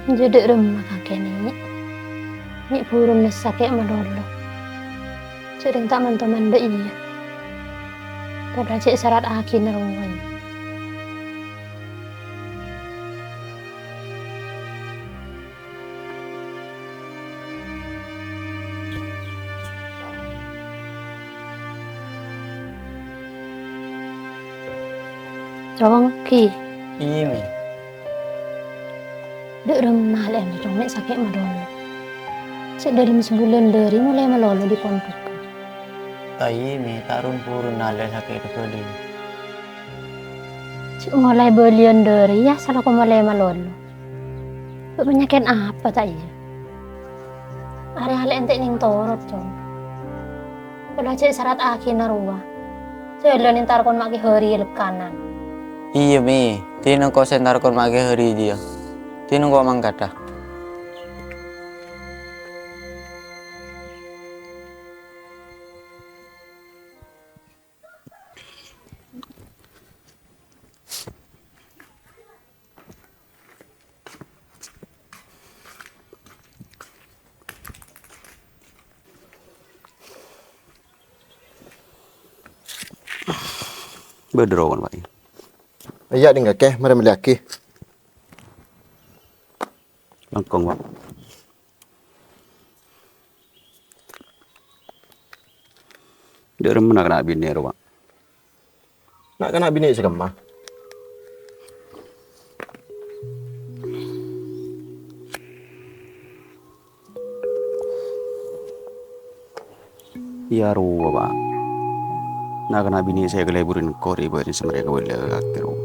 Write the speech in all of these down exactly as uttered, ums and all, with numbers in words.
Jhâ' dâ' remma kakè, Nè'. Nè' buru nessa kè' malolo. Jhâ' rèng ta' man-toman dâ' iyâ. Padahal cè' sarattaghi na rowa. Cong, Ki. Iyâ, Mè. Dâ' remma lè' ènto, Cong, Nè' sakè' malolo. Sè dâlem sabulân dhâri molaè malolo dâri pondhuk. Iyâ, Mè, ta' run-buru nalè sakè' kabâli. Sè molaè bâliyân dhâri, iyâ, salako molaè malolo. Bâ' panyakèt apa ta' iyâ? Arè alè' ènte' nèng torot, Cong. Pola cè' sarattaghi na rowa. Jhâlân entar kon ma' Kè Hari lekkanan. Iyâ, Mè. Dinah engko' sè entar kon ma' Kè Hari jiyâ. Dinah engko' mangkadhâ. Bâdâ rowan, Pak. Iyâ, ding kakè, marè mellèyaghi. Langkong, Pak. Dâ' remma na'-kana' binè' rowa, Pak? Na'-kana' binè' sè kemma? Iyâ rowa, Pak. Na'-kana' binè' sè èkalèburri engko' rè bâdâ sè marè kabâlâ ka kakè rowa.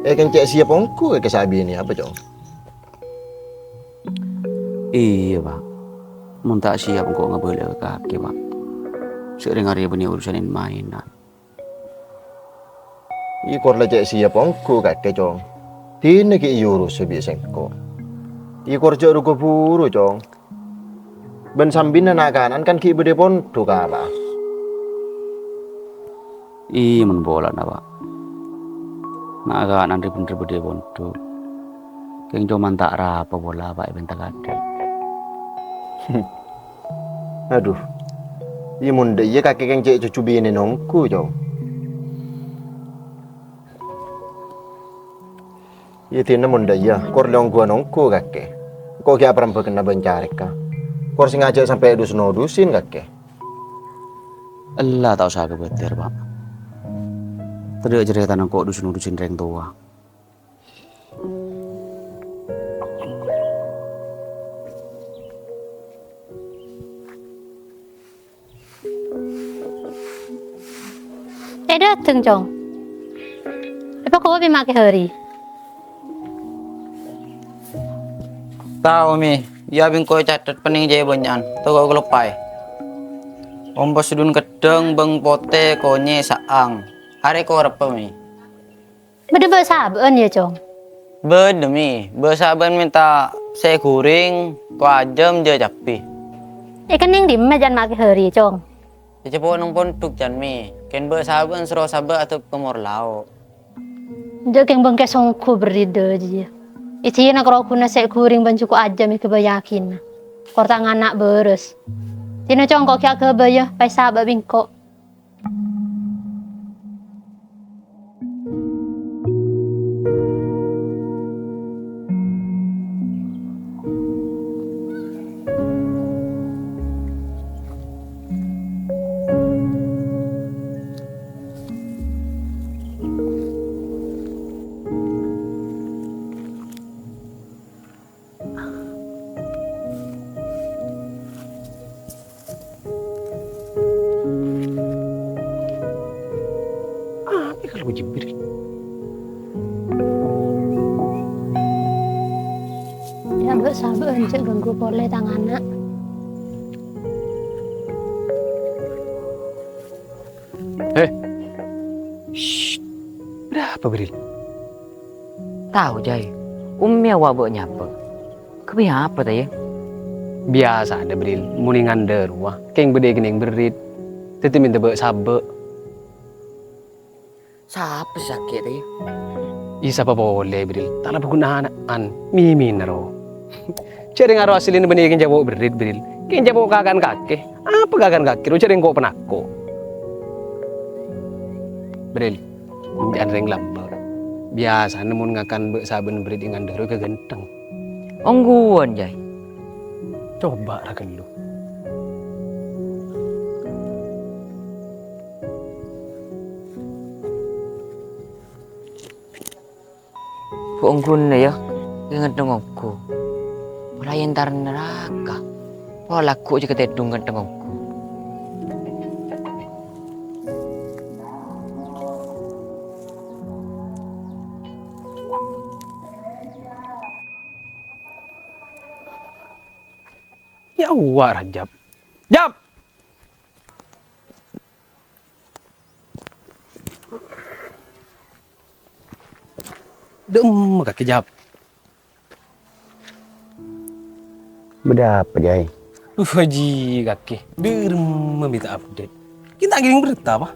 È, kèng cè' sèyap ongghu kakè sabinè apa, Cong? Iyâ, Pak. Mon ta' sèyap engko' ngabâlâ ka kakè, Pak. Sè rèng arèya bânnè urusan èn-maènan. Iyâ kor la cè' sèyap ongghu kakè, Cong. Dinah ghi' èurusa bi' sèngko'. Iyâ kor jhâ' ru-kaburu, Cong. Bân sambina na'-kana'an kan ghi' bâdâ è pondhuk, Pak. Iyâ, mon polana, Pak. Na'-kana'an rè-bhendher bâdâ è pondhuk. Kèng coma ta' arapa pola, Pak, è bânta kadhâng. Adhu. Iyâ, mon dâ' iyâ kakè kèng cè' cucu binè ongghu, Cong. Iyâ, dinah mon dâ' iyâ, kor lè ongghuwân ongghu kakè. Engko' ghi' aparembhâghânna bân carèka. Kor sè ngajhâk sampè' dus-nodusin kakè. Ella ta' osa kabâtèr, Pak. Tadâ' carètana engko' dus-nodusin rèng towa. Eh, dâteng, Cong. Èpakowa bi' Ma' Kè Hari? Tao, Mi. Iyâ, bi' engko' ècatet pennèng jâ' bânnya'an. Tako' kaloppaè. Ompas dun keddhâng, bâng potè, konyè, sa'ang. Arè korebbhâ, Mi. Bâdâ bâ'-sabâ'ân, yâ, Cong? Bâdâ, Mi. Bâ'-sabâ'ân mènta sè ghuring, ko ajâm, jâ' cabbhi. Èkennèng dimma jân Ma' Kè Hari, Cong? È jhâ' ponong pondhuk, jân, Mi. Kèng bâ'-sabâ'ân soro sabâ' adhep ka mor lao'. Jâ' kèng bângkè songghu berri' dâjiyâ. Ijhina karoghuna sè ghuring bân jhuko ajâm èghâbâyyâghina. Kor ta' ngana' bârâs. Dinah, Cong, ko' ghi' aghâbâyyâ, paèssa bâ' bi' engko'. Apa kalau jembir? Yâ, bâ'-sabâ'ân, jâ' ganggu polè tang ana'. Hei. Shh. Bârâmma, Bril? Tao, Jay. Ummi awa' bâ' nyabâ'. Kabâjâ apa, ta' iyâ? Biyasana, Bril. Mon è ngandhâ rowa, kèng bâdâ è kennèng berrit. Dhâddhi mènta bâ'-sabâ'. Sapa sè sakè', ta' iyâ? Iyâ sapa polè, Bril? Ta' la bhâghun ana'an, mimina, ro. Jhâ' rèng aro asllina bânnè kèng jhâ' po' berrit, Bril. Kèng jhâ' po' kakan kakè. Apa kakan kakè, ro? Jhâ' rèng ko' panako'. Bril, enjâ'ân rèng lambâ'. Biyasana mon ngakan bâ' sabân berrit è ngandhâ ro ghâghântheng. Ongghuwân, Jay. Coba ra ghâllu. Bu' ongghuna, yâ, ghântheng ongghu. Pola entar naraka. Pola lagghu' jâ' katèdung ghântheng ongghu. Yâ, wa' Rajab. Jab! Dâ'emma kakè, Jab? Bâdâ apa, Jay? Uh, Haji kakè. Dâ'remma mè' ta' update? Kèng ta' ngèding berta, apa?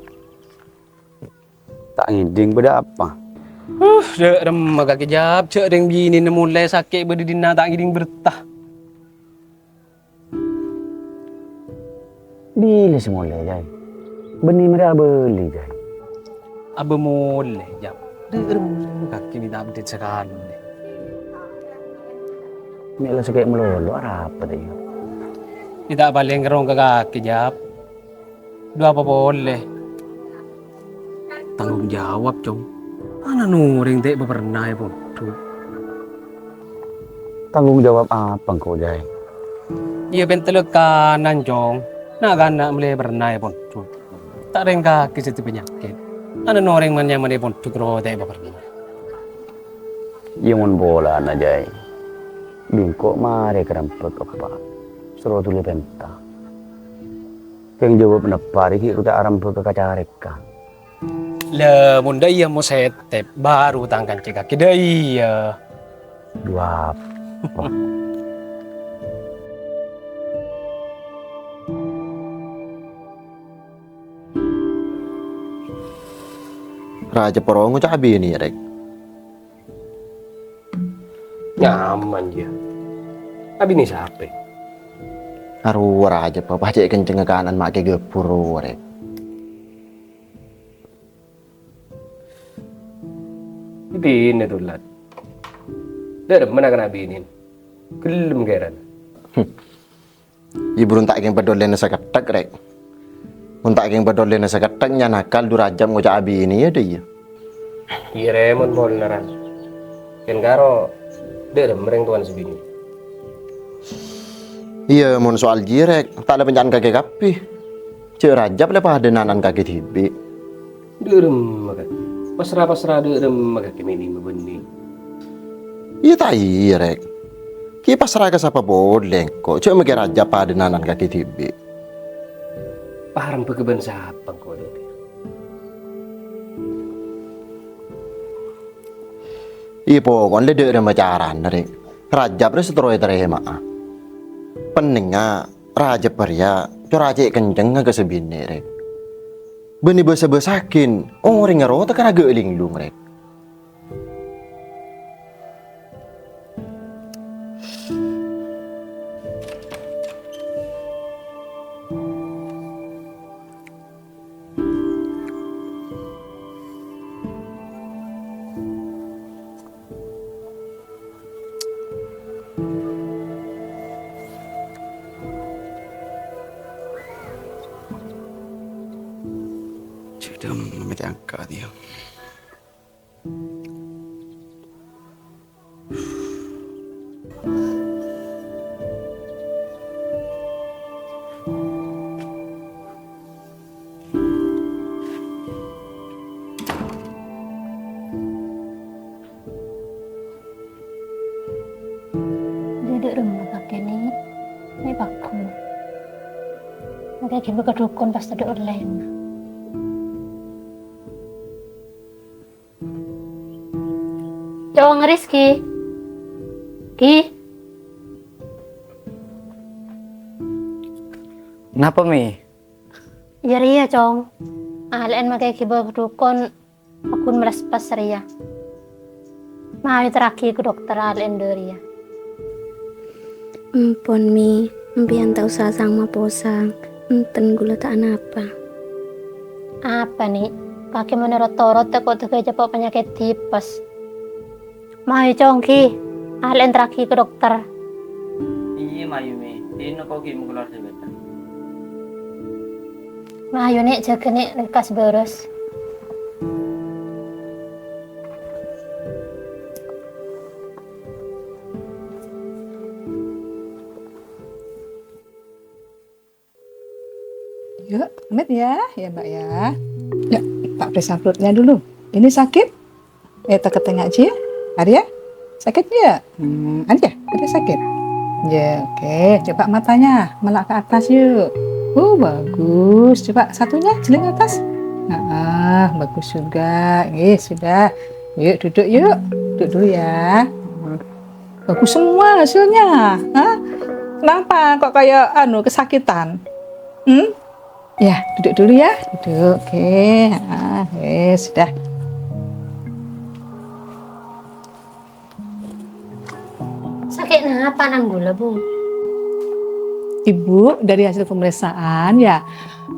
Ta' ngèding bâdâ apa? Uh, dâ'remma kakè, Jab. Jhâ' rèng binèna molè sakè' bâdâ dinna' ta' ngèding berta. Bilâ sè molè, Jay? Bânnè marè abâli, Jay. Abâ molè, Jab. Dâ'remma kakè mè' ta' update sakalè. Mè' la sakè' malolo, arapa, Jay? Mè' ta' palèng kerrong ka kakè, Jab. Dhu apa polè? Tanggung jawab, Cong. Ana' orèng ta' èpapèrna è pondhuk. Tanggung jawab apa engko', Jay? Iyâ, pèntelek kanan, Cong. Na'-kana' mellè pèrna è pondhuk. Ta' rèng kakè sè panyakèt. Ana' orèng man-nyaman è pondhuk ro ta' èpapèrna. Iyâ, mon polana, Jay. Bi' engko' marè karembhâk eppa'. Soro dhuli pènta. Kèng jawab neppa' rè ghi' ro ta' arembhâk ka carèka. La, mon dâ' iyâ mo sètèp, bhuru tang kancè kakè dâ' iyâ. Dhu apa? Rajâ poro ngoca' abinè, Rèk. Nyaman, yâ. Abinè sapè? Arowa, Rajâ, papa cè' kencengnga kanan ma' kè ghâbur, Rèk. Binè, Tolat. Dâ'remma na'-kana' binè? Ghellem kèran. Iyâ, buru ta' kèng padolèna saketthèk, Rèk. Mon ta' kèng padolèna saketthèk, nya nakal dhu Rajâb ngoca' abinè, yâ, dâ' iyâ. Iyâ, rè, mon polana, Ran. Kèng karo dâ'remma rèng towana sè binè? Iyâ, mon soal jiyâ, Rèk, ta' la bânnya'an kakè kabbhi. Jhâ' Rajâb la padâna ana'na kakè dhibi'. Dâ'remma, Kak? Pasra-pasra dâ'remma, Kak, kè mènè mabânnè? Iyâ ta' iyâ, Rèk. Ghi' pasra ka sapa polè engko', jhâ' makè Rajâb padâna ana'na kakè dhibi'. Parembhâghâ bân sapa engko', Dâk? Iyâ, pokokna la dâ'remma carana, Rèk. Rajâb rè sè terro ètarèma'a. Pennèngnga Rajâb rèya cora cè' kencengnga ka sè binè, Rèk. Bânnè bâsa-bâsaghin, orèngnga ro ta' kèra ghâ' linglung, Rèk. Cedem, macam angka dia. Dâ' dâ'remma kakè, Nè? Nè, pagghun. Kakè ghibâ ka dhukon pas tadâ' ollèna. Cong, Rizky. Ki. Napa, Mi? Iyâ rèya, Cong. Alè'en makè ghibâ ka dhukon, pagghun males pas rèya. Mayu terraghi ka dokter alè'en dhâriyâ. Empon, Mi. Empèyan ta' osa sang-maposang. Enten ghulâ ta' anapa. Apa, Ni'? Kakè mon ro-toro' tako' dhâgghâ ècapo' panyakèt tipes. Mayu, Cong, ghi. Alè'en terraghi ka dokter. Iyâ, mayu, Mi. Dinna ko' ghi' makalowar sè bâdâ. Mayu, Ni', jâgâ, Ni', lekkas bârâs. Yuk, pamit ya, ya Mbak ya. Yuk, tak periksa perutnya dulu. Ini sakit? Eh, tak ketengah aja ya. Ada ya? Sakit ya? Hmm, ada ya? Ada sakit? Ya, oke. Coba matanya, melak ke atas yuk. Oh, bagus. Coba satunya, jeling atas. Nah, bagus juga. Eh, sudah. Yuk, duduk yuk. Duduk dulu ya. Hmm. Bagus semua hasilnya. Hah? Kenapa kok kayak, anu, kesakitan? Hmm? Ya, duduk dulu ya. Duduk. Oke. Ah, eh, sudah. Sakè' napa nang ghulâ, Bu? Ibu, dari hasil pemeriksaan ya,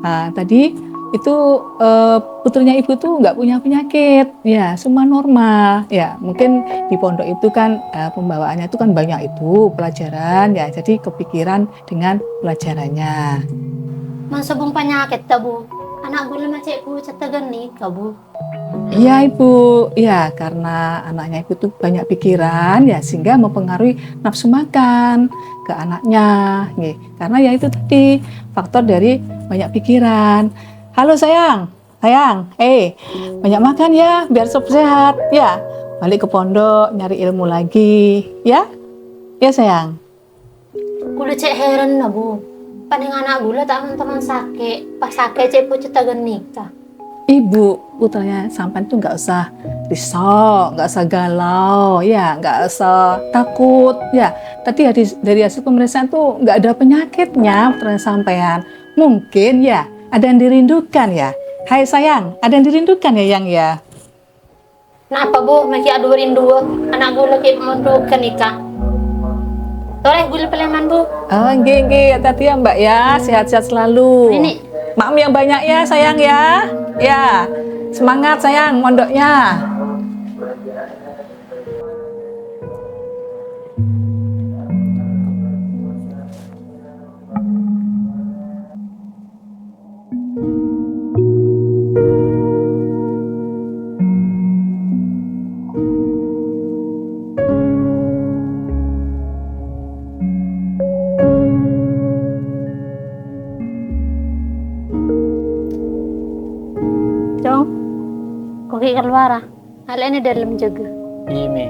ah, tadi itu, eh, putrinya Ibu tuh nggak punya penyakit, ya, semua normal. Ya, mungkin di pondok itu kan, eh, pembawaannya itu kan banyak itu pelajaran, ya, jadi kepikiran dengan pelajarannya. Mon sobung panyakèt ta, Bu? Ana' ghulâ ma' cè' bucetta ghânèka, Bu. Iya, Ibu. Ya, karena anaknya Ibu tuh banyak pikiran, ya, sehingga mempengaruhi nafsu makan ke anaknya, nggih. Karena ya itu tadi, faktor dari banyak pikiran. Halo, sayang. Sayang, eh, banyak makan ya, biar sep-, sehat, ya. Balik ke pondok, nyari ilmu lagi, ya. Ya, sayang. Ghulâ cè' hèranna, Bu. Panèng ana' ghulâ ta' mon-toman sakè', pas sakè' cè' bucetta ghânèka. Ibu, putranya sampean tuh nggak usah risau, nggak usah galau, ya, nggak usah takut, ya. Tadi hadis, dari hasil pemeriksaan tuh nggak ada penyakitnya putranya sampean. Mungkin, ya, ada yang dirindukan, ya. Hai, sayang, ada yang dirindukan, ya, Yang, ya? Napa, Bu? Mè' ghi' adhu-rinduwâ. Ana' ghulâ ghi' mondhuk ghânèka. Torè ghulâ palèman, Bu. Oh, nggih, nggih. Hati-hati ya, Mbak, ya. Sehat-sehat selalu. Ini. Makan yang banyak ya, sayang, ya. Ya. Semangat, sayang, mondoknya. Cong, ko' ghi' kalowara. Alè'en è dâlem jâgâ. Iyâ, Mè.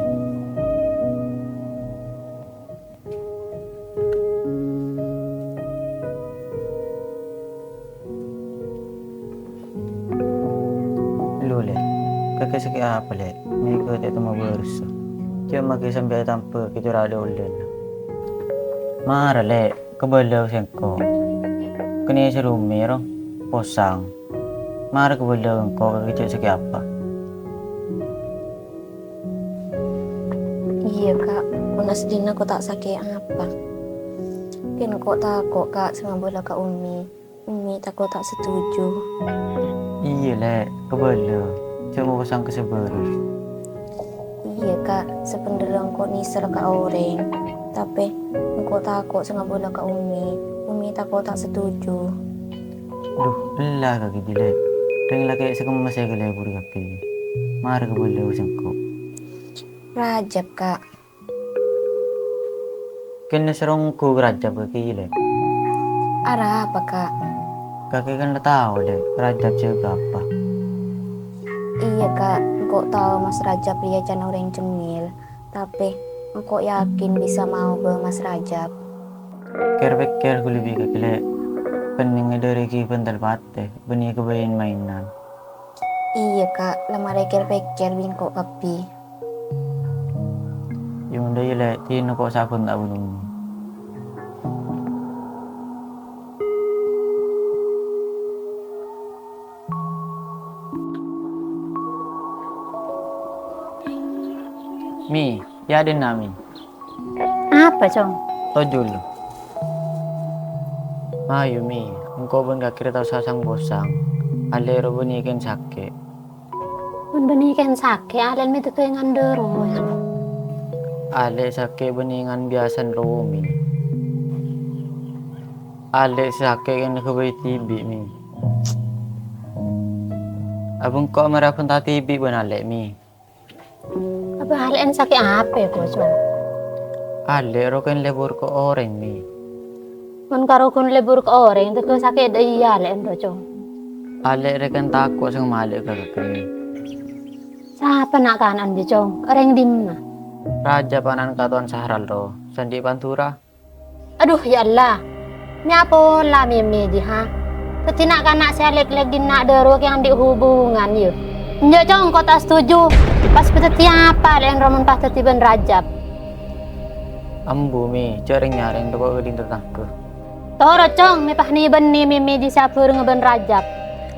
Lo, Lè'. Kakè sakè' apa, Lè'? Mè' kè ta' temmo bârâssa. Coma kè sampè' atamba kè cora' dâ' ollèna. Mara, Lè', kabâlâ sèngko'. Kennèng sè romè, ro, posang. Mara kabâlâ engko' kakè jhâ' sakè' apa. Iyâ, Ka'. Mon asllina ko' ta' sakè' apa. Kèng ko' tako', Ka', sè ngabâlâ ka Ummi. Ummi tako' ta' setuju. Iyâ, Lè', kabâlâ. Jhâ' maposang ka sè bârâs. Iyâ, Ka', sabhendherra engko' nèser ka orèng. Tapè, engko' tako' sè ngabâlâ ka Ummi. Ummi tako' ta' setuju. Dhu, ella kakè jiyâ, Lè'. Rèng lakè' sè kemma sè èkalebur kakè. Mara kabâlâ sèngko'. Rajab, Ka'. Kennèng sè rongghu Rajab kakè, Lè'. Arapa, Ka'? Kakè kan la tao, Lè', Rajab jâgâ apa. Iyâ, Ka', engko' tao Mas Rajab rèya can orèng cengngel, tapè engko' yakin bisa maobâ Mas Rajab. Kèr-pèkkèr ghulâ bi' kakè, Lè'. Kennèng è dâri ghibân talpate, bânnè kabâjâ'ân mainan. Iyâ, Ka', la marè kèr-pèkkèr bi' engko' kabbhi. Yâ, mon dâ' iyâ, Lè', dinna ko' sabun ta' bânnè. Mi, yâ dinna', Mi. Apa, Cong? Toju' lu. Mayu, Mi, engko' bân kakè rè tao sasang-posang. Alè' rowa bânnè kèng sakè'. Mon bânnè kèng sakè', alè' mè' tèdhungan dâ' rowa, yâ. Alè' sakè' bânnè ngan biyasana rowa, Mi. Alè' sakè' kèng ghâbây dhibi', Mi. Abâ' engko' mara bhânta dhibi' bân alè', Mi. Abâ' alè'en sakè' apa, Cong? Alè' rowa kèng lebur ka orèng, Mi. Mon karo ghun lebur ka orèng, tèdhung sakè' dâ' iyâ alè'en rowa, Cong. Alè' rè kèng tako' sè malè ka kakè, Mi. Sapa na'-kana'an jiyâ, Cong? Orèng dimma? Rajab ana'na Katowan Sahral rowa, sè andi' Pandura. Adhu, yâ Allah. Mè' apola mè-mè jiyâ, ha? Dhâddhi na'-kana' sè alèk-lèk dinna' dâ' rowa kèng andi' hubungan, yâ? Enjâ', Cong, engko' ta' setuju. Pas bâdâddhi apa alè'en rowa mon pas dhâddhi bân Rajab? Ambu, Mi, jhâ' rèng-nyarèng tako' ka dhin tatangghâ. Toro', Cong, mè' pas nè-bânnè mè-mè jiyâ sè abhârengnga bân Rajab.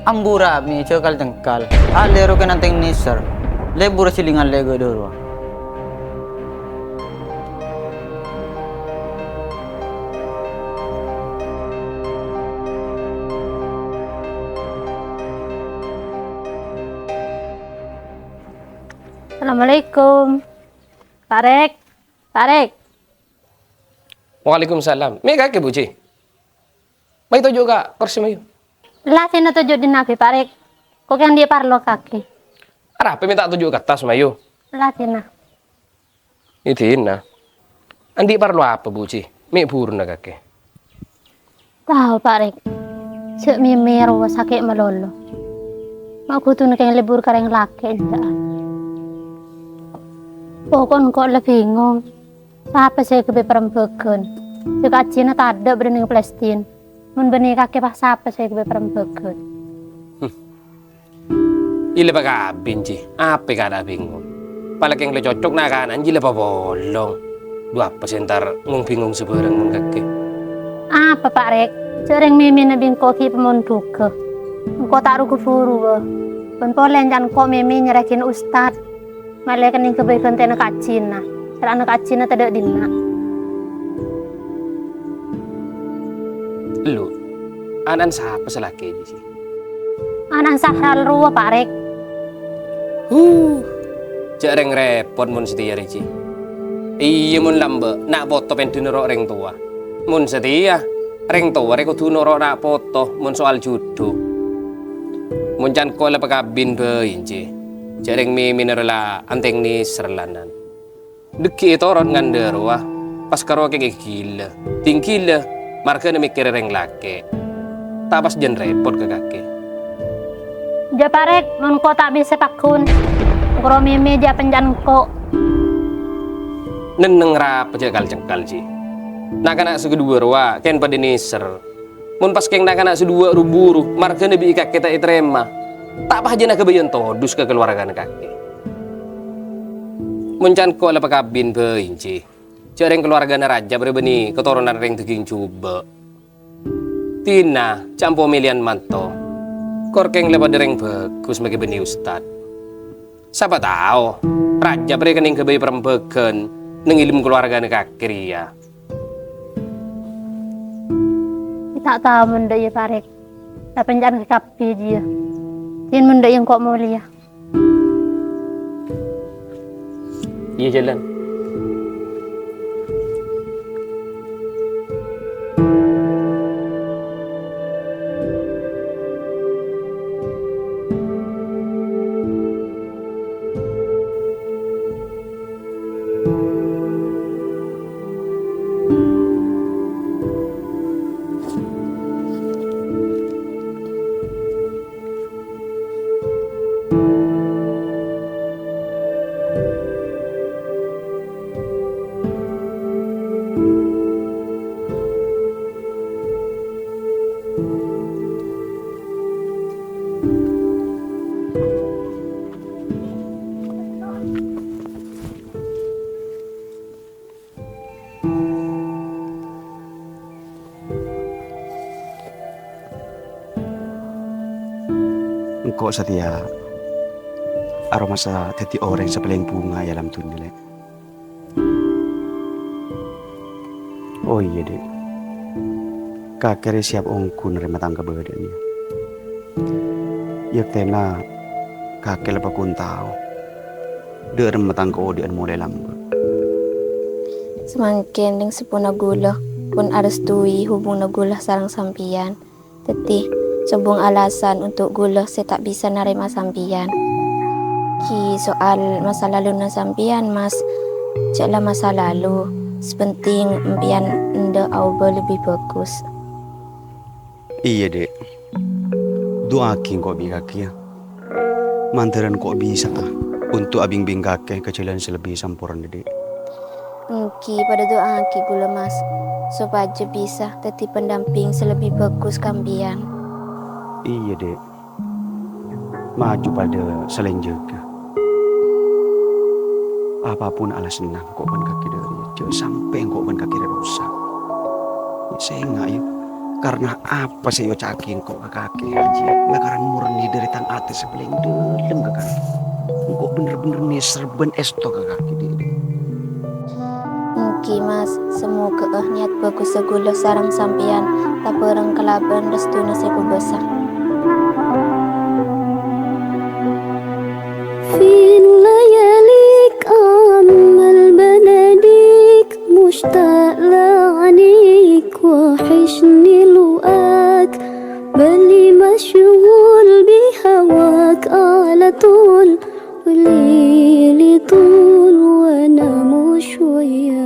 Ambu ra, Mi, jhâ' kal-cengkal. Alè' rowa kèng nantèng nèser. Lebur sè lèngan lèghâ' dâ' rowa. Assalamualaikum. Pa' Rèk. Pa' Rèk. Waalaikumsalam. Mè' kakè, Bu Ji? Mayu toju' ka korsè, mayu. La dinna' toju' dinna' bi', Pa' Rèk. Ko' kèng andi' parlo kakè. Arapa mè' ta' toju' ka attas, mayu? La dinna'. È dinna'. Andi' parlo apa, Bu Ji? Mè' buruna kakè. Tao, Pa' Rèk. Jhâ' mè-mè rowa sakè' malolo. Ma' kodhuna kèng lebur ka rèng lakè' enjâ'ân. Pokon ko' la bingong. Sapa sè èghâbây parembhâghân? Sè kajjhina tadâ' bâdâ neng Palestina. Mon bânnè kakè pas sapa sè èghâbây parembhâghân? Hmm. Iyâ la pakabin, Ji. Apa kana' bingong? Palakèng la cocok na'-kana' jiyâ la papolong. Dhu apa sè entar ngong-bingong sabârâng mon kakè? Apa, Pa' Rèk? Jhâ' rèng mè-mèna bi' engko' ghi' pamondhughâ. Engko' ta' ru-ghâbhuruwâ. Bân polè encan ko' mè-mè nyerraghin ustad. Malè kennèng ghâbây ghântèna kajjhina, sèra'na kajjhina tadâ' dinna'. Elu, ana'na sapa sè lakè' jiyâ? Ana'na Sahral rowa, Pa' Rèk. Huh, jhâ' rèng rèpot mon satèya rè, Ji. Iyâ, mon lambâ', na' poto pèndhâna ro' rèng towa. Mon satèya, rèng towa rè kodhu noro' na' poto mon soal judhu. Mon can ko' la pakabin bhâi, Ji. Jhâ' rèng mè-mèna rowa la antèng nèser lanan. Dhâggi' ètorot ngandhâ rowa, pas karo kèng èghilâ. Ding ghilâ, marghâna mèkkèrè rèng lakè'. Ta' pas jân rèpot ka kakè. Jhâ' Pa' Rèk, mon ko' ta' bisa pagghun. Engko' ro mè-mè jhâ' pèncan ko'. Nenneng rapa jhâ' kal-cengkal, Ji. Na'-kana' sè kadhuwâ rowa kèng padâ nèser. Mon pas kèng na'-kana' sè dhuwâ' ru-buru, marghâna bi' kakè ta' ètarèma, ta' pas jân aghâbâyân todus ka kalowarghâna kakè. Mon can ko' la pakabin bhâi, Ji. Jhâ' rèng kalowarghâna Rajab rè bânnè katoronan rèng dhâging jhubâ'. Dinna', jhâ' ampo mèlèyan manto. Kor kèng la padâ rèng bhâghus makè bânnè ustad. Sapa tao, Rajab rè kennèng ghâbây parembhâghân neng è dâlem kalowarghâna kakè rèya. Ta' tao mon dâ' iyâ, Pa' Rèk. Tapè èncan kabbhi jiyâ. Dhin mon dâ' iyâ engko' molèya. Iyâ, jhâlân. Engko' satèya aromasa dhâddhi orèng sè palèng bhunga è alam dhunnya, Lè'. Oh iyâ, Dhi'. Kakè rè siap ongghu narèma tang kabâdâ'ân, yâ. Yâ, tèna kakè la pagghun tao dhâ' remma tang kaodi'ân molaè lambâ'. Samangkèn rèng-seppona ghulâ pon arèstui hubunganna ghulâ sareng sampèyan. Dhâddhi, sobung alasan untuk ghulâ sè ta' bisa narèma sampèyan. Ghi soal masa laluna sampèyan, Mas. Jhâ' la masa lalu. Sè pentèng empèyan endâ' aobâ lebbi bhâghus. Iyâ, Dhi'. Du'aaghi engko' bi' kakè, yâ. Mandhâr engko' bisa'a untuk abingbing kakè ka jhâlân sè lebbi samporna, Dhi'. Èngghi padâ du'aaghi ghulâ, Mas, sopajâ bisa dhâddhi pendamping sè lebbi bhâghus ka empèyan. Iyâ, Dhi'. Maju padâ salèng jâgâ. Apapun alasanna engko' bân kakè dhâri, jhâ' sampè' engko' bân kakè rè rusak. Sènga', yâ, karna apa sè èoca'aghi engko' ka kakè, Haji? Lakaran murni dhâri tang atè sè palèng dâlem ka kakè. Engko' bhender-bhender nèser bân èsto ka kakè, Dhi'. Èngghi, Mas, samoghâ'â niyat bhâghussa ghulâ sareng sampèyan tabhâreng kalabân rèstuna sè kobâsa. في اللياليك أمل بلديك مشتاق لعنيك وحشني لقاك بالي مشغول بهواك على طول وليلي طول وأنا مش وياك